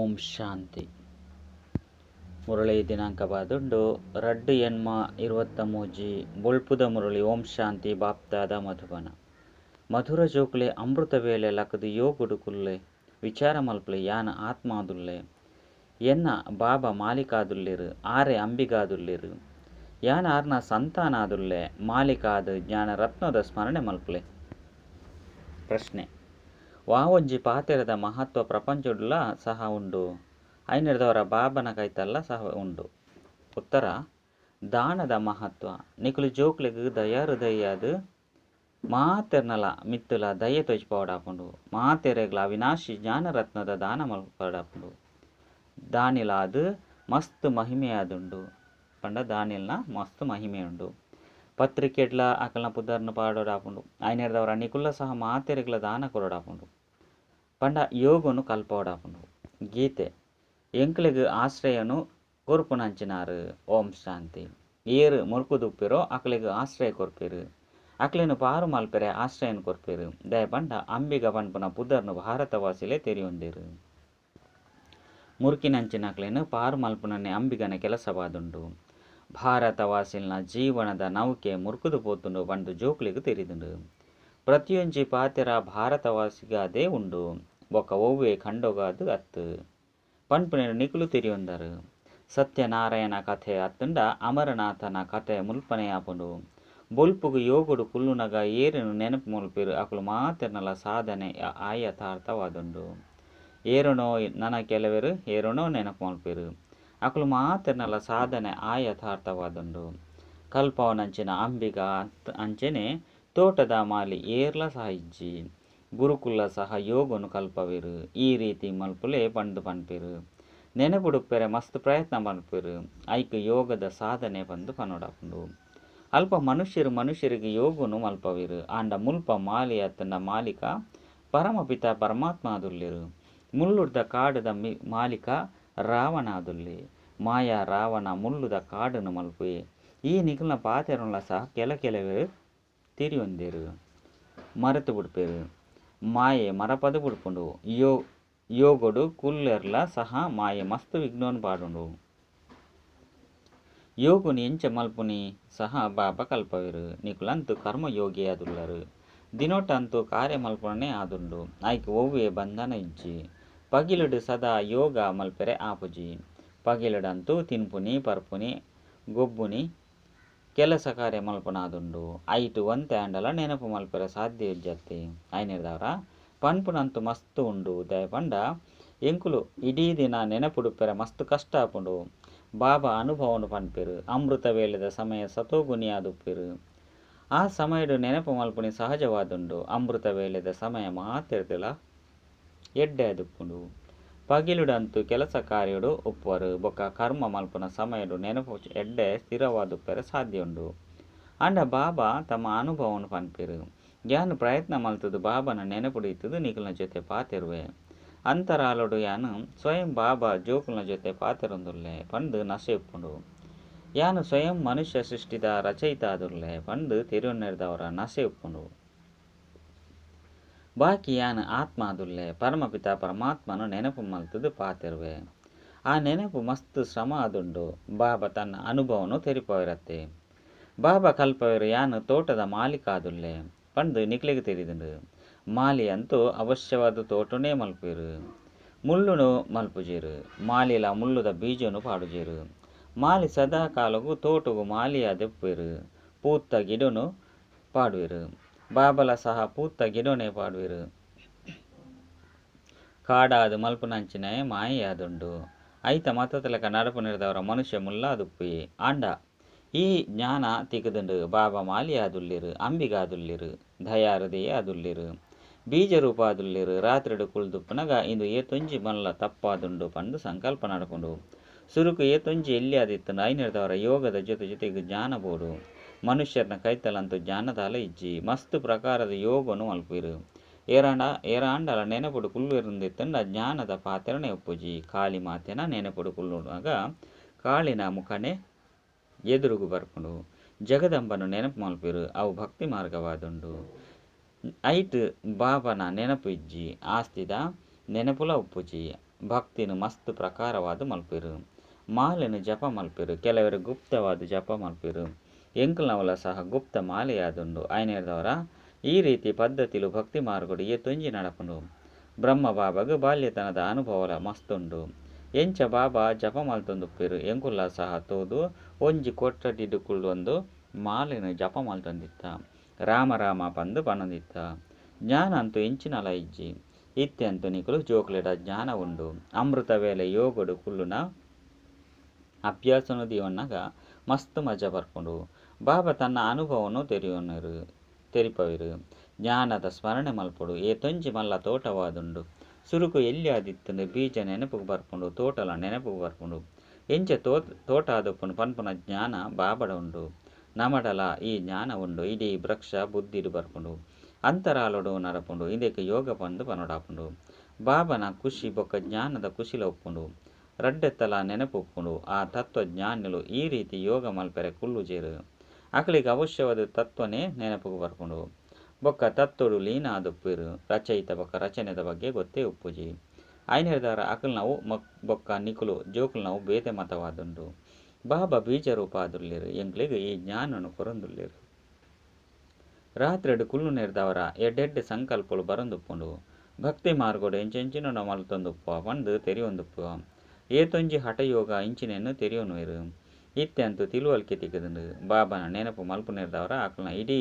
ಓಂ ಶಾಂತಿ. ಮುರಳಿ ದಿನಾಂಕ ಬಾದುಂಡು 2/8/23 ಬೊಳ್ಪುದ ಮುರಳಿ. ಓಂ ಶಾಂತಿ. ಬಾಪ್ತಾದ ಮಧುಬನ. ಮಧುರ ಜೋಕುಲೆ ಅಮೃತ ವೇಳೆ ಲಕದು ಯೋಗುಡು ಕುಲ್ಲೆ ವಿಚಾರ ಮಲ್ಪಲೆ ಯಾನ ಆತ್ಮಾದುಲ್ಲೆ ಎನ್ನ ಬಾಬಾ ಮಾಲಿಕಾದುಲ್ಲೆರು ಆರೆ ಅಂಬಿಗಾದುಲ್ಲೆರು ಯಾನ ಆರ್ನ ಸಂತಾನಾದುಲ್ಲೆ ಮಾಲಿಕಾದ ಜ್ಞಾನರತ್ನದ ಸ್ಮರಣೆ ಮಲ್ಪಲೆ. ಪ್ರಶ್ನೆ: ವಾವೊಂಜಿ ಪಾತೆರದ ಮಹತ್ವ ಪ್ರಪಂಚಡುಲ ಸಹ ಉಂಡು ಐನೆರ್ದವರ ಬಾಬನ ಕೈತಲ್ಲ ಸಹ ಉಂಡು. ಉತ್ತರ: ದಾನದ ಮಹತ್ವ. ನಿಕುಲು ಜೋಕ್ಲೆಗ್ ದಯಾಹೃದಯಾದ ಮಾತೆರ್ನಲ ಮಿತ್ತುಲ ದಯೆ ತೋಜಿಪಾವಡಾಪುಂಡು ಮಾತೆರೆಗ್ಲ ಅವಿನಾಶಿ ಜ್ಞಾನರತ್ನದ ದಾನ ಮಲ್ಪಡಾಪುಂಡು ದಾನಿಲಾದ್ ಮಸ್ತ್ ಮಹಿಮೆಯಾದುಂಡು ಪಂಡ ದಾನಿಲ್ನ ಮಸ್ತ್ ಮಹಿಮೆ ಉಂಡು. ಪತ್ರಿಕೆಡ್ಲ ಅಕಲ್ನ ಪುದರ್ನ ಪಾಡೋಡಾಪುಂಡು ಐನೆರ್ದವರ ನಿಕುಲ್ಲ ಸಹ ಮಾತೆರೆಗ್ಲ ದಾನ ಕೊರಡಾಪುಂಡು ಪಂಡ ಯೋಗನು ಕಲ್ಪವಡಾಪುಂಡು. ಗೀತೆ ಎಂಕ್ಲೆಗ್ ಆಶ್ರಯನು ಕೊರ್ಪುನಂಚಿನಾರು. ಓಂ ಶಾಂತಿ. ಏರು ಮುರ್ಕುದುಪ್ಪಿರೋ ಅಕ್ಲೆಗ್ ಆಶ್ರಯ ಕೊರ್ಪೆರು ಅಕ್ಲೆನ್ ಪಾರು ಮಲ್ಪೆರೆ ಆಶ್ರಯನ್ ಕೊರ್ಪೆರು. ದಯ ಪಂಡ ಅಂಬಿಗ ಪನ್ಪುನ ಪುದರ್ನು ಭಾರತವಾಸಿಲೆ ತೆರಿಯೊಂದೆರು. ಮುರ್ಕಿನಂಚಿನಕ್ಲೆನ್ ಪಾರು ಮಲ್ಪುನನೆ ಅಂಬಿಗನ ಕೆಲಸವಾದುಂಡು. ಭಾರತವಾಸಿಲ್ನ ಜೀವನದ ನೌಕೆ ಮುರ್ಕುದು ಪೋತುಂಡು ಪಂದು ಜೋಕ್ಲೆಗ್ ತೆರಿದುಂಡು. ಪ್ರತಿಯೊಂಜಿ ಪಾತೆರ ಭಾರತವಾಸಿಗಾದೇ ಉಂಡು ಬೊಕ್ಕ ಒವ್ವೆ ಖಂಡೊಗಾದ್ ಅತ್ತ್ ಪನ್ಪುನೆನ್ ನಿಕುಲು ತೆರಿಯೊಂದರು. ಸತ್ಯನಾರಾಯಣ ಕಥೆ ಅತ್ತುಂಡ ಅಮರನಾಥನ ಕಥೆ ಮುಲ್ಪನೆ ಆಪುಂಡು. ಬೊಲ್ಪುಗು ಯೋಗಡ್ ಕುಲ್ಲುನಗ ಏರೆನ್ ನೆನಪು ಮಲ್ಪುವೆರ್ ಅಕುಲು ಮಾತೆರ್ನಲ ಸಾಧನೆ ಆಯಥಾರ್ಥವಾದುಂಡು. ಏರೆನೋ ನನ ಕೆಲವೆರ್ ಏರೆನೋ ನೆನಪು ಮಲ್ಪುವೆರ್ ಅಕುಲು ಮಾತೆರ್ನಲ ಸಾಧನೆ ಆಯಥಾರ್ಥವಾದುಂಡು. ಕಲ್ಪವನಂಚಿನ ಅಂಬಿಗ ಅಂಚನೆ ತೋಟದ ಮಾಲಿ ಏರ್ಲ ಸಹ ಇಜ್ಜಿ. ಗುರುಕುಲ ಸಹ ಯೋಗನು ಕಲ್ಪವೆರ್. ಈ ರೀತಿ ಮಲ್ಪುಲೆ ಪಂದ್ ಪನ್ಪೆರ್. ನೆನಪುಡುಪ್ಪೆರೆ ಮಸ್ತ್ ಪ್ರಯತ್ನ ಮಲ್ಪುವೆರ್. ಐಕ್ ಯೋಗದ ಸಾಧನೆ ಪಂದ್ ಪನೊಡಾಪುಂಡು. ಅಲ್ಪ ಮನುಷ್ಯರು ಮನುಷ್ಯರಿಗೆ ಯೋಗನು ಮಲ್ಪವೆರ್. ಆಂಡ ಮುಲ್ಪ ಮಾಲಿ ಅತ್ತಂಡ ಮಾಲಿಕ ಪರಮಪಿತ ಪರಮಾತ್ಮ ಆದುಲ್ಲೆರ್. ಮುಳ್ಳುದ ಕಾಡುದ ಮಾಲಿಕ ರಾವಣ ಆದುಲ್ಲೆ. ಮಾಯಾ ರಾವಣ ಮುಳ್ಳುದ ಕಾಡನ್ನು ಮಲ್ಪುವೆ. ಈ ನಿಕಲ್ನ ಪಾತೆರನ್ಲ ಸಹ ಕೆಲವೆರ್ ತೆರಿಯೊಂದೆರ್ ಮರೆತು ಬುಡ್ಪೆರ್. ಮಾಯೆ ಮರಪದು ಬುಡ್ಪುಂಡು. ಯೋಗಡು ಕುಲ್ಲೆರ್ಲ ಸಹ ಮಾಯೆ ಮಸ್ತ್ ವಿಘ್ನನ್ ಪಾಡುಂಡು. ಯೋಗನು ಎಂಚ ಮಲ್ಪುನಿ ಸಹ ಬಾಬಾ ಕಲ್ಪವೆರ್. ನಿಕುಲಂತು ಕರ್ಮಯೋಗಿ ಆದುಲ್ಲರು. ದಿನೊಟಂತೂ ಕಾರ್ಯ ಮಲ್ಪುನನೇ ಆದುಂಡು. ಐಕ್ ಒವ್ವೆ ಬಂಧನ ಇಜ್ಜಿ. ಪಗಿಲುಡು ಸದಾ ಯೋಗ ಮಲ್ಪೆರೆ ಆಪುಜಿ. ಪಗಿಲುಡಂತೂ ತಿನ್ಪುನಿ ಪರ್ಪುನಿ ಗೊಬ್ಬುನಿ ಕೆಲಸ ಕಾರ್ಯ ಮಲ್ಪುನಾದುಂಡು. ಐಟ್ ಒಂತೆ ಆಂಡಲ ನೆನಪು ಮಲ್ಪೆರೆ ಸಾಧ್ಯ ಇಜ್ಜತ್ತೆ. ಐನೆರ್ದವರ ಪನ್ಪುನಂತು ಮಸ್ತ್ ಉಂಡು. ದಾಯೆ ಪಂಡ ಎಂಕುಲು ಇಡೀ ದಿನ ನೆನಪುಡುಪ್ಪೆರೆ ಮಸ್ತ್ ಕಷ್ಟ ಆಪುಂಡು. ಬಾಬಾ ಅನುಭವನು ಪನ್ಪೆರು. ಅಮೃತ ವೇಳೆದ ಸಮಯ ಸತೋಗುಣಿಯಾದುಪ್ಪೆರು. ಆ ಸಮಯಡು ನೆನಪು ಮಲ್ಪುನಿ ಸಹಜವಾದುಂಡು. ಅಮೃತ ವೇಳೆದ ಸಮಯ ಮಾತೆರ್ದಲ ಎಡ್ಡೆ ಆದುಪ್ಪುಂಡು. ಪಗಿಲುಡಂತೂ ಕೆಲಸ ಕಾರ್ಯಡು ಉಪ್ಪುವರು. ಬೊಕ್ಕ ಕರ್ಮ ಮಲ್ಪುನ ಸಮಯಡು ನೆನಪು ಎಡ್ಡೆ ಸ್ಥಿರವಾದುಪ್ಪೆರೆ ಸಾಧ್ಯ ಉಂಡು. ಆಂಡ ಬಾಬಾ ತಮ್ಮ ಅನುಭವನು ಪನ್ಪೆರು. ಯಾನ್ ಪ್ರಯತ್ನ ಮಲ್ತದು ಬಾಬಾನ ನೆನಪುಡಿತದು ನಿಕಲ್ನ ಜೊತೆ ಪಾತೆರುವೆ. ಅಂತರಾಳಡು ಯಾನ್ ಸ್ವಯಂ ಬಾಬಾ ಜೋಕುಲ್ನ ಜೊತೆ ಪಾತೆರೊಂದುಲ್ಲೆ ಪಂದ್ ನಶೆ ಉಪ್ಪುಂಡು. ಯಾನ್ ಸ್ವಯಂ ಮನುಷ್ಯ ಸೃಷ್ಟಿದ ರಚಯಿತ ಆದುಲ್ಲೆ ಪಂದ್ ತೆರಿಯೊನ್ನೆರ್ದವರ ನಶೆ ಉಪ್ಪುಂಡು. ಬಾಕಿ ಯಾನ್ ಆತ್ಮ ಆದುಲ್ಲೆ ಪರಮಪಿತ ಪರಮಾತ್ಮನು ನೆನಪು ಮಲ್ತದು ಪಾತೆರುವೆ. ಆ ನೆನಪು ಮಸ್ತ್ ಶ್ರಮ ಆದುಂಡು. ಬಾಬಾ ತನ್ನ ಅನುಭವನು ತೆರಿಪವೆರತ್ತೆ. ಬಾಬಾ ಕಲ್ಪವೆರ್ ಯಾನ್ ತೋಟದ ಮಾಲೀಕ ಆದುಲ್ಲೆ ಪಂದ್ ನಿಕ್ಲೆಗ್ ತೆರಿದುಂಡು. ಮಾಲಿ ಅಂತೂ ಅವಶ್ಯವಾದ ತೋಟನೇ ಮಲ್ಪುವೆರ್. ಮುಳ್ಳುನು ಮಲ್ಪುಜೆರು. ಮಾಲಿಲ ಮುಳ್ಳುದ ಬೀಜನು ಪಾಡುಜೆರು. ಮಾಲಿ ಸದಾ ಕಾಲಗು ತೋಟಗು ಮಾಲಿಯಾದುಪ್ಪುವೆರ್. ಪೂತ್ತ ಗಿಡನು ಪಾಡುವೆರ್. ಬಾಬಲ ಸಹ ಪೂತ್ತ ಗಿಡನೆ ಪಾಡುವೆರ್. ಕಾಡಾದು ಮಲ್ಪುನಂಚಿನ ಮಾಯೆಯಾದುಂಡು. ಐತ ಮತತಲಕ ನಡಪುನೆರ್ದವರ ಮನುಷ್ಯ ಮುಲ್ಲಾದುಪ್ಪುವೆ. ಆಂಡ ಈ ಜ್ಞಾನ ತಿಕ್ಕುದುಂಡು. ಬಾಬಾ ಮಾಲಿಯಾದುಲ್ಲೆರು ಅಂಬಿಗಾದುಲ್ಲೆರು ದಯಾಹೃದಯ ಆದುಲ್ಲೆರು ಬೀಜರೂಪ ಆದುಲ್ಲೆರು. ರಾತ್ರಿಡ್ ಕುಲ್ದುಪ್ಪುನಗ ಇಂದು ಏತೊಂಜಿ ಮಲ್ಲ ತಪ್ಪಾದುಂಡು ಪಂದ್ ಸಂಕಲ್ಪ ನಡಪುಂಡು. ಸುರುಕು ಏತೊಂಜಿ ಎಲ್ಯಾದಿತ್ತುಂಡು. ಐನೆರ್ದವರ ಯೋಗದ ಜೊತೆ ಜೊತೆಗೆ ಜ್ಞಾನ ಬೋಡು. ಮನುಷ್ಯರ್ನ ಕೈತಲಂತೂ ಜ್ಞಾನದಾಲ ಇಜ್ಜಿ. ಮಸ್ತ್ ಪ್ರಕಾರದ ಯೋಗನು ಮಲ್ಪುವೆರ್. ಏರಾಂಡಲ ನೆನಪುಡು ಕುಲ್ಲುವೆರುಂದಿತ್ತುಂಡ ಜ್ಞಾನದ ಪಾತೆರನೆ ಉಪ್ಪುಜಿ. ಕಾಳಿ ಮಾತೆನ ನೆನಪುಡು ಕುಲ್ಲುನಗ ಕಾಳಿನ ಮುಖನೆ ಎದುರುಗು ಬರ್ಪುಂಡು. ಜಗದಂಬನು ನೆನಪು ಮಲ್ಪುವೆರ್. ಅವು ಭಕ್ತಿ ಮಾರ್ಗವಾದುಂಡು. ಐಟ್ ಬಾಬನ ನೆನಪು ಇಜ್ಜಿ. ಆಸ್ತಿದ ನೆನಪುಲ ಉಪ್ಪುಜಿ. ಭಕ್ತಿನ್ ಮಸ್ತ್ ಪ್ರಕಾರವಾದ್ ಮಲ್ಪುವೆರ್. ಮಾಲೆನ್ ಜಪ ಮಲ್ಪುವೆರ್. ಕೆಲವೆರ್ ಗುಪ್ತವಾದ್ ಜಪ ಮಲ್ಪುವೆರ್. ಎಂಕಲ್ನವಲ ಸಹ ಗುಪ್ತ ಮಾಲೆಯಾದುಂಡು. ಆಯನರ್ದವರ ಈ ರೀತಿ ಪದ್ಧತಿಲು ಭಕ್ತಿ ಮಾರ್ಗಡ್ ಏತೊಂಜಿ ನಡಪುಂಡು. ಬ್ರಹ್ಮ ಬಾಬಾಗ್ ಬಾಲ್ಯತನದ ಅನುಭವಲ ಮಸ್ತ್ ಉಂಡು. ಎಂಚ ಬಾಬಾ ಜಪ ಮಲ್ತೊಂದುಪ್ಪೆರ್ ಎಂಕುಲ್ಲ ಸಹ ತೂದು ಒಂಜಿ ಕೊಠಡಿಡ್ ಕುಲ್ಲೊಂದು ಮಾಲೆನ್ ಜಪ ಮಲ್ತೊಂದಿತ್ತ. ರಾಮ ರಾಮ ಪಂದ್ ಪನೊಂದಿತ್ತ. ಜ್ಞಾನ ಅಂತೂ ಎಂಚಿನಲ ಇಜ್ಜಿ. ಇತ್ತೆ ಅಂತೂ ನಿಕುಲು ಜೋಕ್ಲೆಡ ಜ್ಞಾನ ಉಂಡು. ಅಮೃತ ವೇಳೆ ಯೋಗಡ್ ಕುಲ್ಲುನ ಅಭ್ಯಾಸನು ದೀವೊನ್ನಗ ಮಸ್ತ್ ಮಜಾ ಬರ್ಪುಂಡು. ಬಾಬಾ ತನ್ನ ಅನುಭವನು ತೆರಿಯೊನೆರ್ ತೆರಿಪಾವೆರ್. ಜ್ಞಾನದ ಸ್ಮರಣೆ ಮಲ್ಪೊಡು. ಏತೊಂಜಿ ಮಲ್ಲ ತೋಟವಾದುಂಡು. ಸುರುಕು ಎಲ್ಯ ಆದಿತ್ತುಂಡು ಬೀಜ ನೆನಪುಗ್ ಬರ್ಪುಂಡು ತೋಟಲ ನೆನಪುಗ್ ಬರ್ಪುಂಡು. ಎಂಚ ತೋಟ ಆದುಪ್ಪುಂಡು ಪನ್ಪುನ ಜ್ಞಾನ ಬಾಬಡ ಉಂಡು. ನಮಡಲ ಈ ಜ್ಞಾನ ಉಂಡು. ಇಡೀ ವೃಕ್ಷ ಬುದ್ಧಿಡ್ ಬರ್ಪುಂಡು. ಅಂತರಾಳಡ್ ನಡಪುಂಡು. ಇಂದೆಕ್ ಯೋಗ ಪಂದ್ ಪನೊಡಾಪುಂಡು. ಬಾಬನ ಖುಷಿ ಬೊಕ್ಕ ಜ್ಞಾನದ ಖುಷಿಲ ಉಪ್ಪುಂಡು. ರಡ್ಡೆತ್ತಲ ನೆನಪು ಉಪ್ಪುಂಡು. ಆ ತತ್ವ ಜ್ಞಾನಿಲು ಈ ರೀತಿ ಯೋಗ ಮಲ್ಪೆರೆ ಕುಲ್ಲುಜೆರ್. ಅಕಲೆಗ್ ಅವಶ್ಯವಾದ ತತ್ವನೇ ನೆನಪುಗ್ ಬರ್ಪುಂಡು. ಬೊಕ್ಕ ತತ್ವಡ್ ಲೀನ ಆದುಪ್ಪುವೆರ್. ರಚಯಿತ ಬೊಕ್ಕ ರಚನೆದ ಬಗ್ಗೆ ಗೊತ್ತೇ ಉಪ್ಪುಜಿ. ಆಯನರ್ದಾವರ ಅಕಲ್ನವು ಬೊಕ್ಕ ನಿಕುಲು ಜೋಕುಲ್ನವು ಬೇತೆ ಮತವಾದುಂಡು. ಬಾಬಾ ಬೀಜ ರೂಪ ಆದುಲ್ಲೆರ್. ಎಂಕ್ಲೆಗ್ ಈ ಜ್ಞಾನನ್ ಕೊರೊಂದುಲ್ಲೆರ್. ರಾತ್ರೆಡ್ ಕುಲ್ಲುನೆರ್ದಾವರ ಎಡ್ಡೆಡ್ಡೆ ಸಂಕಲ್ಪಲು ಬರೊಂದುಪ್ಪುಂಡು. ಭಕ್ತಿ ಮಾರ್ಗಡ್ ಎಂಚೆಂಚಿನ ಮಲ್ತೊಂದುಪ್ಪುವ ಪಂದ್ ತೆರಿಯೊಂದುಪ್ಪುವ. ಏತೊಂಜಿ ಹಠಯೋಗ ಇಂಚಿನೆನ್ ತೆರಿಯೊನುವೆರ್. ಇತ್ತೆ ಅಂತೂ ತಿಳುವಳಿಕೆ ತಿಕ್ಕುದುಂಡು. ಬಾಬನ ನೆನಪು ಮಲ್ಪುನೆರ್ದಾವರ ಅಕಲ್ನ ಇಡೀ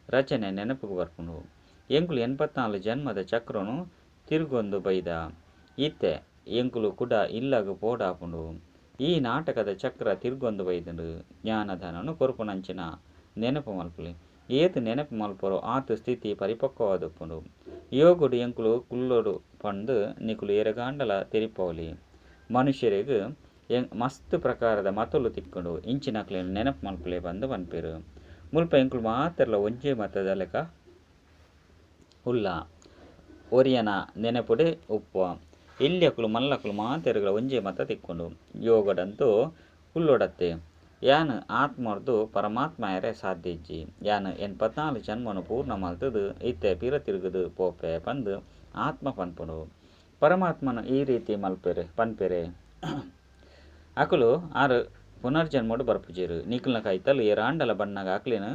ರಚನೆ ನೆನಪುಗ್ ಬರ್ಪುಂಡು. ಎಂಕುಲು 84 ಜನ್ಮದ ಚಕ್ರನ್ ತಿರ್ಗೊಂದು ಬೈದ. ಇತ್ತೆ ಎಂಕುಲು ಕುಡ ಇಲ್ಲಗ್ ಪೋಡಾಪುಂಡು. ಈ ನಾಟಕದ ಚಕ್ರ ತಿರ್ಗೊಂದು ಬೈದುಂಡು. ಜ್ಞಾನಧನನ್ ಕೊರ್ಪುನಂಚಿನ ನೆನಪು ಮಲ್ಪುಲೆ. ಏತ್ ನೆನಪು ಮಲ್ಪುವರೋ ಆತ್ ಸ್ಥಿತಿ ಪರಿಪಕ್ವವಾದುಪ್ಪುಂಡು. ಯೋಗಡ್ ಎಂಕುಲು ಕುಲ್ಲೊಡು ಪಂದ್ ನಿಕುಲು ಏರೆಗಾಂಡಲ ತೆರಿಪಾವೊಲಿ. ಮನುಷ್ಯೆರೆಗ್ ಮಸ್ತ್ ಪ್ರಕಾರದ ಮತಲು ತಿಕ್ಕುಂಡು. ಇಂಚಿನಕ್ಲೆನ್ ನೆನಪು ಮಲ್ಪುಲೆ ಪಂದ್ ಪನ್ಪೆರ್. ಮುಲ್ಪ ಎಂಕುಲು ಮಾತೆರ್ಲ ಒಂಜೇ ಮತದ ಲೆಕ ಉಲ್ಲ. ಒರಿಯನ ನೆನಪುಡೆ ಉಪ್ಪುವ. ಎಲ್ಯಕುಲು ಮಲ್ಲಕುಲು ಮಾತೆರ್ಗ್ಲ ಒಂಜೇ ಮತ ತಿಕ್ಕುಂಡು. ಯೋಗಡಂತೂ ಕುಲ್ಲೊಡತ್ತೆ. ಯಾನ್ ಆತ್ಮರ್ದ್ ಪರಮಾತ್ಮ ಆಯೆರೆ ಸಾಧ್ಯ ಇಜ್ಜಿ. ಯಾನ್ 84 ಜನ್ಮನ್ ಪೂರ್ಣ ಮಲ್ತುದು ಇತ್ತೆ ಪಿರ ತಿರುಗುದು ಪೋಪೆ ಪಂದ್ ಆತ್ಮ ಪನ್ಪುಂಡು. ಪರಮಾತ್ಮನ್ ಈ ರೀತಿ ಮಲ್ಪೆರೆ ಪನ್ಪೆರೆ. ಅಕುಲು ಆರ್ ಪುನರ್ಜನ್ಮಡ್ ಬರ್ಪುಜೆರ್. ನಿಕಲ್ನ ಕೈತಲ್ ಏರಾಂಡಲ ಬನ್ನಗ ಅಕ್ಲೆನ್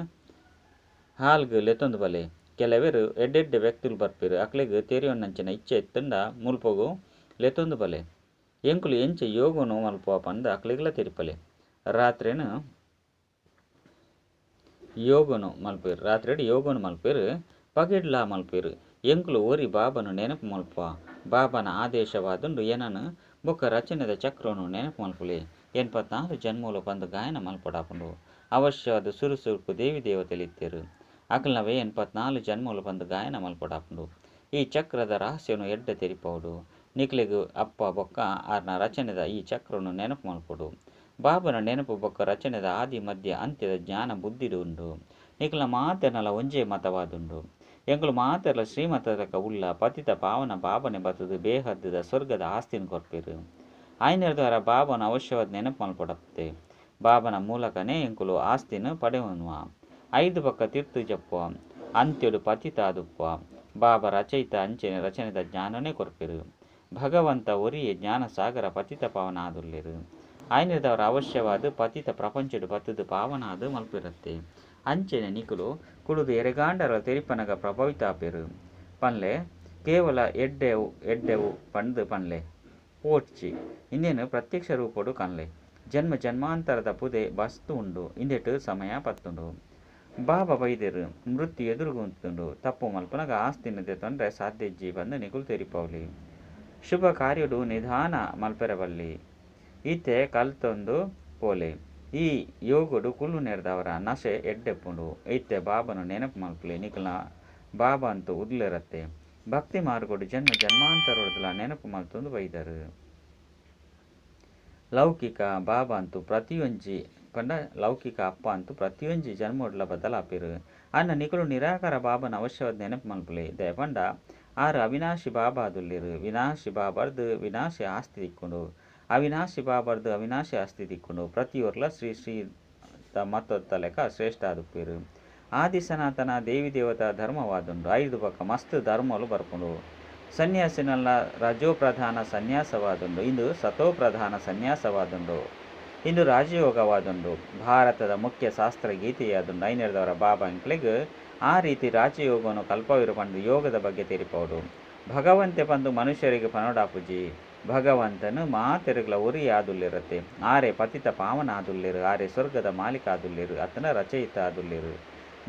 ಹಾಲ್ಗ್ ಲೆತೊಂದು ಬಲೆ. ಕೆಲವೆರ್ ಎಡ್ಡೆಡ್ಡೆ ವ್ಯಕ್ತಿಲು ಬರ್ಪೆರ್. ಅಕ್ಲೆಗ್ ತೆರಿಯೊನಂಚಿನ ಇಚ್ಛೆ ಇತ್ತುಂಡ ಮುಲ್ಪಗ್ ಲೆತೊಂದು ಬಲೆ. ಎಂಕುಲು ಎಂಚ ಯೋಗನು ಮಲ್ಪುವ ಪಂದ್ ಅಕ್ಲೆಗ್ಲ ತೆರಿಪಲೆ. ರಾತ್ರೆನ್ ಯೋಗನು ಮಲ್ಪುವೆರ್. ರಾತ್ರೆಡ್ ಯೋಗನು ಮಲ್ಪುವೆರ್. ಪಗೆಡ್ಲಾ ಮಲ್ಪುವೆರ್. ಎಂಕುಲು ಒರಿ ಬಾಬನ ನೆನಪು ಮಲ್ಪುವ. ಬಾಬನ ಆದೇಶವಾದುಂಡು ಎನನ್ ಬೊಕ್ಕ ರಚನೆದ ಚಕ್ರನ್ ನೆನಪು ಮಲ್ಪುಲೆ. 84 ಜನ್ಮಲು ಪಂದ್ ಗಾಯನ ಮಲ್ಪೊಡಾಪುಂಡು. ಅವಶ್ಯವಾದ್ ಸುರು ಸುರುಕು ದೇವಿ ದೇವತೆಲು ಇತ್ತೆರ್. ಅಕಲ್ನವೇ 84 ಜನ್ಮಲು ಪಂದ್ ಗಾಯನ ಮಲ್ಪೊಡಾಪುಂಡು. ಈ ಚಕ್ರದ ರಹಸ್ಯನು ಎಡ್ಡೆ ತೆರಿಪಾವೊಡು. ನಿಕ್ಲೆಗ್ ಅಪ್ಪ ಬೊಕ್ಕ ಆರ್ನ ರಚನೆದ ಈ ಚಕ್ರನ್ ನೆನಪು ಮಲ್ಪೊಡು. ಬಾಬನ ನೆನಪು ಬೊಕ್ಕ ರಚನೆದ ಆದಿ ಮಧ್ಯ ಅಂತ್ಯದ ಜ್ಞಾನ ಬುದ್ಧಿಡ್ ಉಂಡು. ನಿಕಲ್ನ ಮಾತೆರ್ನಲ ಒಂಜೇ ಮತವಾದುಂಡು. ಎಂಕುಲು ಮಾತೆರ್ಲ ಶ್ರೀಮತದ ಲೆಕ ಉಲ್ಲ. ಪತಿತ ಪಾವನ ಬಾಬನೆ ಬತ್ತುದು ಬೇಹದ್ದುದ ಸ್ವರ್ಗದ ಆಸ್ತಿನ್ ಕೊರ್ಪೆರ್. ಆಯನರ್ದ್ವಾರ ಬಾಬನ ಅವಶ್ಯವಾದ ನೆನಪು ಮಲ್ಪೊಡತ್ತೆ. ಬಾಬನ ಮೂಲಕನೇ ಎಂಕುಲು ಆಸ್ತಿನ್ ಪಡೆಯೊನುವ. ಐದು ಪಕ್ಕ ತಿರ್ತು ಜಪ್ಪುವ. ಅಂತ್ಯಡ್ ಪತಿತ ಆದುಪ್ಪುವ. ಬಾಬಾ ರಚಯಿತ ಅಂಚನೆ ರಚನೆದ ಜ್ಞಾನನೇ ಕೊರ್ಪೆರ್. ಭಗವಂತ ಒರಿಯೇ ಜ್ಞಾನ ಸಾಗರ ಪತಿತ ಪಾವನ ಆದುಲ್ಲೆರ್. ಆಯನರ್ದವರ ಅವಶ್ಯವಾದ ಪತಿತ ಪ್ರಪಂಚಡ್ ಬತ್ತುದು ಪಾವನ ಆದ್ ಮಲ್ಪೆರತ್ತೆ. ಅಂಚನೆ ನಿಕುಲು ಕುಡುದು ಎರೆಗಾಂಡಲ ತೆರಿಪನಗ ಪ್ರಭಾವಿತ ಆಪೆರ್. ಪನ್ಲೆ ಕೇವಲ ಎಡ್ಡೆವು ಎಡ್ಡೆವು ಪಂದ್ ಪನ್ಲೆ. ಪೋಡ್ಚಿ ಇಂದೆನ್ ಪ್ರತ್ಯಕ್ಷ ರೂಪಡ್ ಕನ್ಲೆ. ಜನ್ಮ ಜನ್ಮಾಂತರದ ಪುದೆ ಮಸ್ತ್ ಉಂಡು. ಇಂದೆಟ್ ಸಮಯ ಪತ್ತುಂಡು. ಬಾಬಾ ಬೈದೆರ್ ಮೃತ್ಯು ಎದುರುಗು ಉಂತುದುಂಡು. ತಪ್ಪು ಮಲ್ಪುನಗ ಆಸ್ತಿನ್ ದೆತೊನರೆ ಸಾಧ್ಯ ಇಜ್ಜಿ ಪಂದ್ ನಿಕುಲು ತೆರಿಪಾವೊಲಿ. ಶುಭ ಕಾರ್ಯಡ್ ನಿಧಾನ ಮಲ್ಪೆರೆ ಬಲ್ಲಿ. ಇತ್ತೆ ಕಲ್ತೊಂದು ಪೋಲೆ. ಈ ಯೋಗಡ್ ಕುಲ್ಲುನೆರ್ದಾವರ ನಶೆ ಎಡ್ಡೆಪ್ಪುಂಡು. ಇತ್ತೆ ಬಾಬನ ನೆನಪು ಮಲ್ಪುಲೆ. ನಿಕಲ್ನ ಬಾಬಾ ಅಂತೂ ಉಲ್ಲೆರತ್ತೆ. ಭಕ್ತಿ ಮಾರ್ಗಡ್ ಜನ್ಮ ಜನ್ಮಾಂತರಡ್ದುಲ ನೆನಪು ಮಲ್ತೊಂದು ಬೈದರ್. ಲೌಕಿಕ ಬಾಬಾ ಅಂತೂ ಪ್ರತಿಯೊಂಜಿ ಪಂಡ ಲೌಕಿಕ ಅಪ್ಪ ಅಂತೂ ಪ್ರತಿಯೊಂಜಿ ಜನ್ಮಡ್ಲ ಬದಲಾಪೆರ್. ಆಂಡ ನಿಕುಲು ನಿರಾಕಾರ ಬಾಬನ ಅವಶ್ಯವಾದ ನೆನಪು ಮಲ್ಪುಲೆ. ದಾಯೆ ಪಂಡ ಆರ್ ಅವಿನಾಶಿ ಬಾಬಾ ಆದುಲ್ಲೆರ್. ವಿನಾಶಿ ಬಾಬರ್ದ್ ವಿನಾಶಿ ಆಸ್ತಿ ತಿಕ್ಕುಂಡು. ಅವಿನಾಶಿ ಬಾಬರ್ದ್ ಅವಿನಾಶಿ ಆಸ್ತಿ ತಿಕ್ಕುಂಡು. ಪ್ರತಿಯೊರ್ಲ ಶ್ರೀ ಶ್ರೀ ಮತದ ಲೆಕ ಶ್ರೇಷ್ಠ ಆದುಪ್ಪೆರ್. ಆದಿ ಸನಾತನ ದೇವಿ ದೇವತಾ ಧರ್ಮವಾದುಂಡು. ಐರ್ದ್ ಬೊಕ್ಕ ಮಸ್ತ್ ಧರ್ಮಲು ಬರ್ಪುಂಡು. ಸನ್ಯಾಸಿನಲ್ಲ ರಜೋಪ್ರಧಾನ ಸನ್ಯಾಸವಾದುಂಡು. ಇಂದು ಸತೋಪ್ರಧಾನ ಸನ್ಯಾಸವಾದುಂಡು. ಇಂದು ರಾಜಯೋಗವಾದುಂಡು. ಭಾರತದ ಮುಖ್ಯ ಶಾಸ್ತ್ರ ಗೀತೆಯಾದುಂಡು. ಐನೆರ್ದವರ ಬಾಬಾ ಎಂಕ್ಲೆಗ್ ಆ ರೀತಿ ರಾಜಯೋಗನು ಕಲ್ಪವಿರು ಪಂದು ಯೋಗದ ಬಗ್ಗೆ ತೆರಿಪೌಡು. ಭಗವಂತೆ ಪಂದು ಮನುಷ್ಯರಿಗೆ ಪನೋಡಾಪುಜಿ. ಭಗವಂತನು ಮಾತೆರುಗ್ಲ ಒರಿ ಆದುಲ್ಲೆರತ್ತೆ. ಆರೆ ಪತಿತ ಪಾವನ ಆದುಲ್ಲೆರು. ಆರೆ ಸ್ವರ್ಗದ ಮಾಲೀಕ ಆದುಲ್ಲೆರು ಅತ್ತನ ರಚಯಿತ ಆದುಲ್ಲೆರು.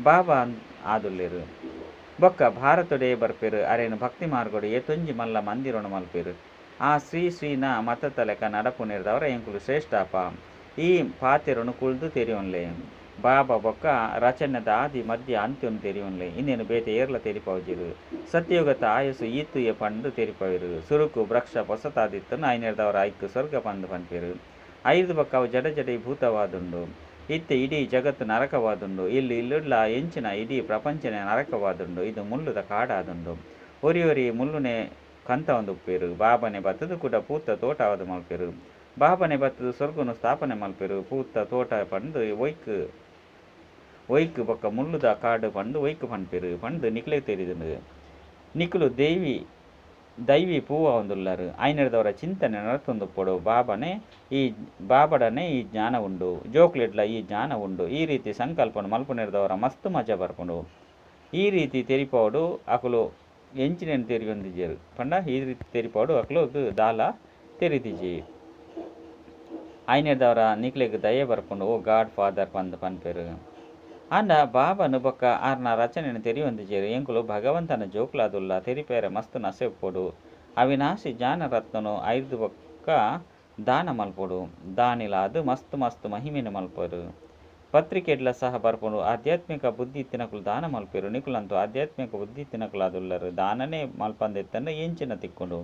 ಬಾಬಾ ಆದುಲ್ಲೆರು. ಬೊಕ್ಕ ಭಾರತಡೇ ಬರ್ಪೆರು. ಅರೇನು ಭಕ್ತಿ ಮಾರ್ಗಡು ಏತೊಂಜಿ ಮಲ್ಲ ಮಂದಿರನು ಮಲ್ಪೆರು. ಆ ಶ್ರೀ ಶ್ರೀನ ಮತತಲೆಕ ನಡಪುನಿರ್ದವರ ಎಂಕುಲು ಶ್ರೇಷ್ಠಾಪ. ಈ ಪಾತೆರನು ಕುಳ್ದು ತೆರಿಯೊನ್ಲೆ. ಬಾಬಾ ಬೊಕ್ಕ ರಚನೆದ ಆದಿ ಮಧ್ಯ ಅಂತ್ಯನು ತೆರಿಯೊನ್ಲೆ. ಇಂದೇನು ಬೇತೆ ಏರ್ಲ ತೆರಿಪಾವುಜಿರು. ಸತ್ಯಯುಗದ ಆಯಸ್ಸು ಈತುಯೆ ಪಂದು ತೆರಿಪಾವಿರು. ಸುರುಕು ವೃಕ್ಷ ಪೊಸತಾದಿತ್ತನು ಐನೆರ್ದವರ ಐಕ್ ಸ್ವರ್ಗ ಪಂದು ಪನ್ಪೆರು. ಐದು ಬೊಕ್ಕ ಅವು ಜಡ ಜಡಿ ಭೂತವಾದುಂಡು. ಇತ್ತೆ ಇಡೀ ಜಗತ್ತು ನರಕವಾದುಂಡು. ಇಲ್ಲಿ ಇಲ್ಲುಡ್ಲ ಎಂಚಿನ ಇಡೀ ಪ್ರಪಂಚನೇ ನರಕವಾದುಂಡು. ಇದು ಮುಳ್ಳುದ ಕಾಡಾದುಂಡು. ಒರಿ ಒರಿ ಮುಳ್ಳುನೆ ಕಂತವೊಂದುಪ್ಪೆರು. ಬಾಬನೆ ಬತ್ತದು ಕೂಡ ಪೂತ ತೋಟವಾದ ಮಲ್ಪೆರು. ಬಾಬನೆ ಬತ್ತದು ಸ್ವರ್ಗನು ಸ್ಥಾಪನೆ ಮಲ್ಪೆರು. ಪೂತ ತೋಟ ಪಂದು ಒಯ್ಕ್ ಒಯ್ಕ್ ಬೊಕ್ಕ ಮುಳ್ಳುದ ಕಾಡು ಪಂದು ಒಯ್ಕ್ ಪನ್ಪೆರು ಪಂದು ನಿಕ್ಲೆ ತೆರಿದುಂಡು. ನಿಕುಲು ದೇವಿ ದೈವಿ ಪೂವಾವೊಂದುಲ್ಲರು. ಐನೆರ್ದವರ ಚಿಂತನೆ ನಡತೊಂದುಪ್ಪೊಡು. ಬಾಬನೆ ಈ ಬಾಬಡನೆ ಈ ಜ್ಞಾನ ಉಂಡು. ಜೋಕ್ಲೆಡ್ಲ ಈ ಜ್ಞಾನ ಉಂಡು. ಈ ರೀತಿ ಸಂಕಲ್ಪನ ಮಲ್ಪುನಿರ್ದವರ ಮಸ್ತ್ ಮಜಾ ಬರ್ಪುಂಡು. ಈ ರೀತಿ ತೆರಿಪಾವಡು ಅಕುಲು ಎಂಚಿನೇನು ತೆರಿಯೊಂದಿಜೆರು ಪಂಡ ಈ ರೀತಿ ತೆರಿಪಾವಡು ಅಕುಲು ದಾಲ ತೆರಿದಿಜಿ. ಐನೆರ್ದವರ ನಿಕ್ಲೆಗ್ ದಯೆ ಬರ್ಪುಂಡು. ಓ ಗಾಡ್ ಫಾದರ್ ಪಂದು ಪನ್ಪೆರು. ಆಂಡ ಬಾಬನು ಬೊಕ್ಕ ಆರ್ನ ರಚನೆಯನ್ನು ತೆರಿಯೊಂದಿಜೆರು. ಎಂಕುಲು ಭಗವಂತನ ಜೋಕ್ಲಾದುಲ್ಲ ತೆರಿಪೇರೆ ಮಸ್ತ್ ನಸೆ ಉಪ್ಪೊಡು. ಅವಿನಾಶಿ ಜ್ಞಾನರತ್ನನು ಐರ್ದು ಬೊಕ್ಕ ದಾನ ಮಲ್ಪೊಡು. ದಾನಿಲಾದ್ ಮಸ್ತ್ ಮಸ್ತ್ ಮಹಿಮೆನು ಮಲ್ಪರು. ಪತ್ರಿಕೆಡ್ಲ ಸಹ ಬರ್ಪುಂಡು. ಆಧ್ಯಾತ್ಮಿಕ ಬುದ್ಧಿ ಇತ್ತಿನಕುಲು ದಾನ ಮಲ್ಪೆರು. ನಿಕುಲಂತೂ ಆಧ್ಯಾತ್ಮಿಕ ಬುದ್ಧಿ ಇತ್ತಿನಕುಲಾದುಲ್ಲರು. ದಾನನೇ ಮಲ್ಪಂದೆತ್ತಂಡ ಎಂಚಿನ ತಿಕ್ಕೊಂಡು.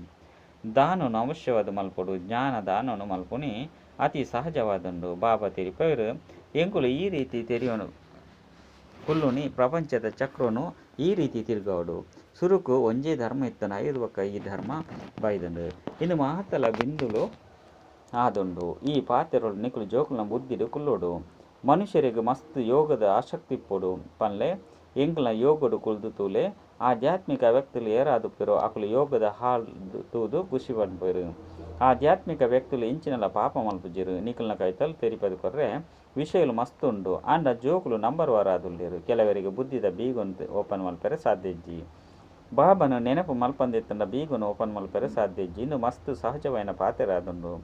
ದಾನನು ಅವಶ್ಯವಾದ ಮಲ್ಪೊಡು. ಜ್ಞಾನ ದಾನನು ಮಲ್ಪುನಿ ಅತಿ ಸಹಜವಾದುಂಡು. ಬಾಬಾ ತೆರಿಪೇರು ಎಂಕುಲು ಈ ರೀತಿ ತೆರಿಯೋನು ಕುಲ್ಲುನಿ ಪ್ರಪಂಚದ ಚಕ್ರನು ಈ ರೀತಿ ತಿರುಗಾಡು. ಸುರುಕು ಒಂಜೇ ಧರ್ಮ ಇತ್ತನ ಐದು ಬೊಕ್ಕ ಈ ಧರ್ಮ ಬೈದುಂಡು. ಇಂದು ಮಹತ್ತಲ ಬಿಂದುಲು ಆದುಂಡು. ಈ ಪಾತೆರೊಳು ನಿಕುಲು ಜೋಕುಲ್ನ ಬುದ್ಧಿಡು ಕುಲ್ಲೋಡು. ಮನುಷ್ಯರಿಗೆ ಮಸ್ತ್ ಯೋಗದ ಆಸಕ್ತಿ ಇಪ್ಪೊಡು. ಪನ್ಲೆ ಎಂಕಲ್ನ ಯೋಗಡು ಕುಲ್ದು ತೂಲೆ. ಆಧ್ಯಾತ್ಮಿಕ ವ್ಯಕ್ತಿಲು ಏರಾದುಪ್ಪೆರೋ ಅಕುಲು ಯೋಗದ ಹಾಲ್ ತೂದು ಖುಷಿ ಪನ್ಪೆರು. ಆಧ್ಯಾತ್ಮಿಕ ವ್ಯಕ್ತಿಲು ಎಂಚಿನಲ ಪಾಪ ಮಲ್ಪುಜೆರು. ನಿಕಲ್ನ ಕೈತಲ್ ತೆರಿಪದು ಕೊರ್ರೆ ವಿಷಯಲು ಮಸ್ತ್ ಉಂಡು. ಆಂಡ ಜೋಕುಲು ನಂಬರ್ ವಾರಾದುಲ್ಲೆರು. ಕೆಲವರಿಗೆ ಬುದ್ಧಿದ ಬೀಗನ್ ಓಪನ್ ಮಲ್ಪೆರೆ ಸಾಧ್ಯ ಇಜ್ಜಿ. ಬಾಬನು ನೆನಪು ಮಲ್ಪಂದಿತ್ತಂಡ ಬೀಗನು ಓಪನ್ ಮಲ್ಪೆರೆ ಸಾಧ್ಯ ಇಜ್ಜಿ. ಇಂದು ಮಸ್ತ್ ಸಹಜವಾಯಿನ ಪಾತೆರಾದುಂಡು.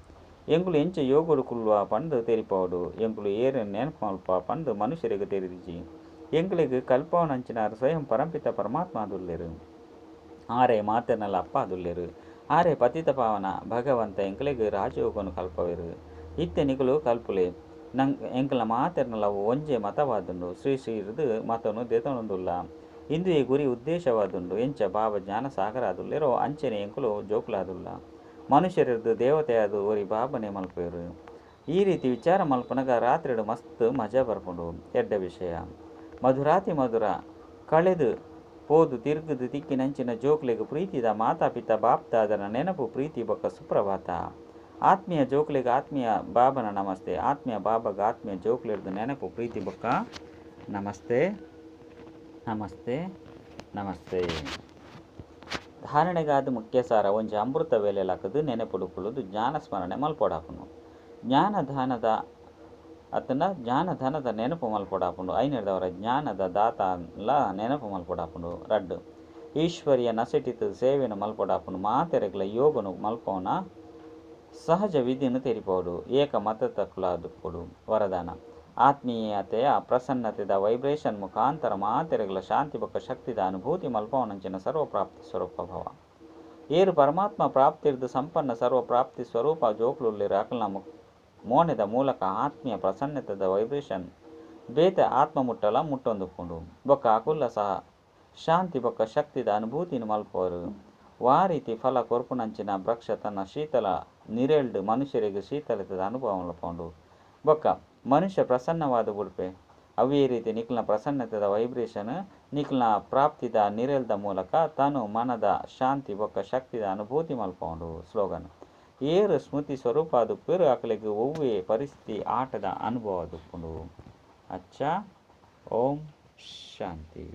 ಎಂಕುಲು ಎಂಚ ಯೋಗಡು ಕುಲ್ಲುವ ಪಂದು ತೆರಿಪಾವಡು. ಎಂಕುಲು ಏರು ನೆನಪು ಮಲ್ಪ ಪಂದು ಮನುಷ್ಯರಿಗೆ ತೆರಿದಿಜಿ. ಎಂಕುಲಿಗೆ ಕಲ್ಪವನಂಚಿನಾರು ಸ್ವಯಂ ಪರಂಪಿತ ಪರಮಾತ್ಮ ಆದುಲ್ಲೆರು. ಆರೆ ಮಾತೆರ್ನಲ ಅಪ್ಪ ಆದುಲ್ಲೆರು. ಆರೆ ಪತಿತ ಪಾವನ ಭಗವಂತ ಎಂಕುಲಿಗೆ ರಾಜಯೋಗನು ಕಲ್ಪವೆರು. ಇತ್ತೆ ನಿಕುಲು ಕಲ್ಪುಲೆ. ನಂಗ್ ಎಂಕಲ್ನ ಮಾತೆರ್ನಲ ಒಂಜೆ ಮತವಾದುಂಡು. ಶ್ರೀ ಶ್ರೀರ್ದು ಮತನು ದೇತೊಂದುಲ್ಲ. ಇಂದು ಈ ಗುರಿ ಉದ್ದೇಶವಾದುಂಡು. ಎಂಚ ಬಾಬಾ ಜ್ಞಾನ ಸಾಗರ ಆದುಲ್ಲೆರೋ ಅಂಚನೆ ಎಂಕುಲು ಜೋಕುಲಾದುಲ್ಲ. ಮನುಷ್ಯರಿರ್ದು ದೇವತೆಯಾದ ಒರಿ ಬಾಬನೆ ಮಲ್ಪೆರು. ಈ ರೀತಿ ವಿಚಾರ ಮಲ್ಪನಗ ರಾತ್ರಿಡು ಮಸ್ತ್ ಮಜಾ ಬರ್ಪುಂಡು. ಎಡ್ಡ ವಿಷಯ. ಮಧುರಾತಿ ಮಧುರ ಕಳೆದು ಪೋದು ತಿರುಗುದು ತಿಕ್ಕಿನಂಚಿನ ಜೋಕ್ಲೆಗ್ ಪ್ರೀತಿದ ಮಾತಾ ಪಿತಾ ಬಾಪ್ದಾದನ ನೆನಪು ಪ್ರೀತಿ ಬೊಕ್ಕ ಸುಪ್ರಭಾತ. ಆತ್ಮೀಯ ಜೋಕ್ಲೆಗ್ ಆತ್ಮೀಯ ಬಾಬನ ನಮಸ್ತೆ. ಆತ್ಮೀಯ ಬಾಬಗ ಆತ್ಮೀಯ ಜೋಕ್ಲೆರ್ದು ನೆನಪು ಪ್ರೀತಿ ಬೊಕ್ಕ ನಮಸ್ತೆ ನಮಸ್ತೆ ನಮಸ್ತೆ. ಧಾರಣೆಗಾದ ಮುಖ್ಯ ಸಾರ ಒಂಜಿ ಅಮೃತ ವೇಳೆ ಲಕ್ಕದು ನೆನಪುಡುಕುಳುದು ಜ್ಞಾನ ಸ್ಮರಣೆ ಮಲ್ಪೊಡಾಪುನು. ಜ್ಞಾನದಾನದ ಅತ್ತಂಡ ಜ್ಞಾನಧನದ ನೆನಪು ಮಲ್ಪೊಡಾಪುಂಡು. ಐನೆರ್ದವರ ಜ್ಞಾನದ ದಾತಲ ನೆನಪು ಮಲ್ಪೊಡಾಪುಂಡು. ರಡ್ಡು ಈಶ್ವರಿಯ ನಸೆಟಿತು ಸೇವೆನು ಮಲ್ಪೊಡಾಪುಂಡು. ಮಾತೆರೆಗ್ಲ ಯೋಗನು ಮಲ್ಪವನ ಸಹಜ ವಿಧಿಯನ್ನು ತೆರಿಪೋಡು. ಏಕ ಮತತಕ್ಕುಲಾದುಪ್ಪೊಡು. ವರದಾನ ಆತ್ಮೀಯತೆಯ ಪ್ರಸನ್ನತೆದ ವೈಬ್ರೇಷನ್ ಮುಖಾಂತರ ಮಾತೆರೆಗ್ಲ ಶಾಂತಿ ಬೊಕ್ಕ ಶಕ್ತಿದ ಅನುಭೂತಿ ಮಲ್ಪವನಂಚಿನ ಸರ್ವಪ್ರಾಪ್ತಿ ಸ್ವರೂಪ ಭವ. ಏರು ಪರಮಾತ್ಮ ಪ್ರಾಪ್ತಿರ್ದು ಸಂಪನ್ನ ಸರ್ವಪ್ರಾಪ್ತಿ ಸ್ವರೂಪ ಜೋಕ್ಲುಲ್ಲೆರು ಅಕಲ್ನ ಮೋನೆದ ಮೂಲಕ ಆತ್ಮೀಯ ಪ್ರಸನ್ನತೆದ ವೈಬ್ರೇಷನ್ ಬೇತೆ ಆತ್ಮ ಮುಟ್ಟಲ ಮುಟ್ಟೊಂದುಪ್ಪುಂಡು. ಬೊಕ್ಕ ಅಕುಲ್ಲ ಸಹ ಶಾಂತಿ ಬೊಕ್ಕ ಶಕ್ತಿದ ಅನುಭೂತಿನ ಮಲ್ಪವರು. ವಾ ರೀತಿ ಫಲ ಕೊರ್ಪುನಂಚಿನ ವೃಕ್ಷ ತನ್ನ ಶೀತಲ ನಿರೆಲ್ಡ್ ಮನುಷ್ಯರಿಗೆ ಶೀತಲತೆದ ಅನುಭವ ಮಲ್ಪುಂಡು. ಬೊಕ್ಕ ಮನುಷ್ಯ ಪ್ರಸನ್ನವಾದ ಬುಡ್ಪೆ. ಅವೇ ರೀತಿ ನಿಕ್ಲ್ನ ಪ್ರಸನ್ನತೆದ ವೈಬ್ರೇಷನ್ ನಿಕ್ಲ್ನ ಪ್ರಾಪ್ತಿದ ನಿರೆಲ್ದ ಮೂಲಕ ತನು ಮನದ ಶಾಂತಿ ಬೊಕ್ಕ ಶಕ್ತಿದ ಅನುಭೂತಿ ಮಲ್ಪುಂಡು. ಸ್ಲೋಗನ್ ಏರು ಸ್ಮೃತಿ ಸ್ವರೂಪ ಅಕಲೆಗ್ ಒವ್ವೇ ಪರಿಸ್ಥಿತಿ ಆಟದ ಅನುಭವ ದುಪ್ಪುಂಡು. ಅಚ್ಚಾ, ಓಂ ಶಾಂತಿ.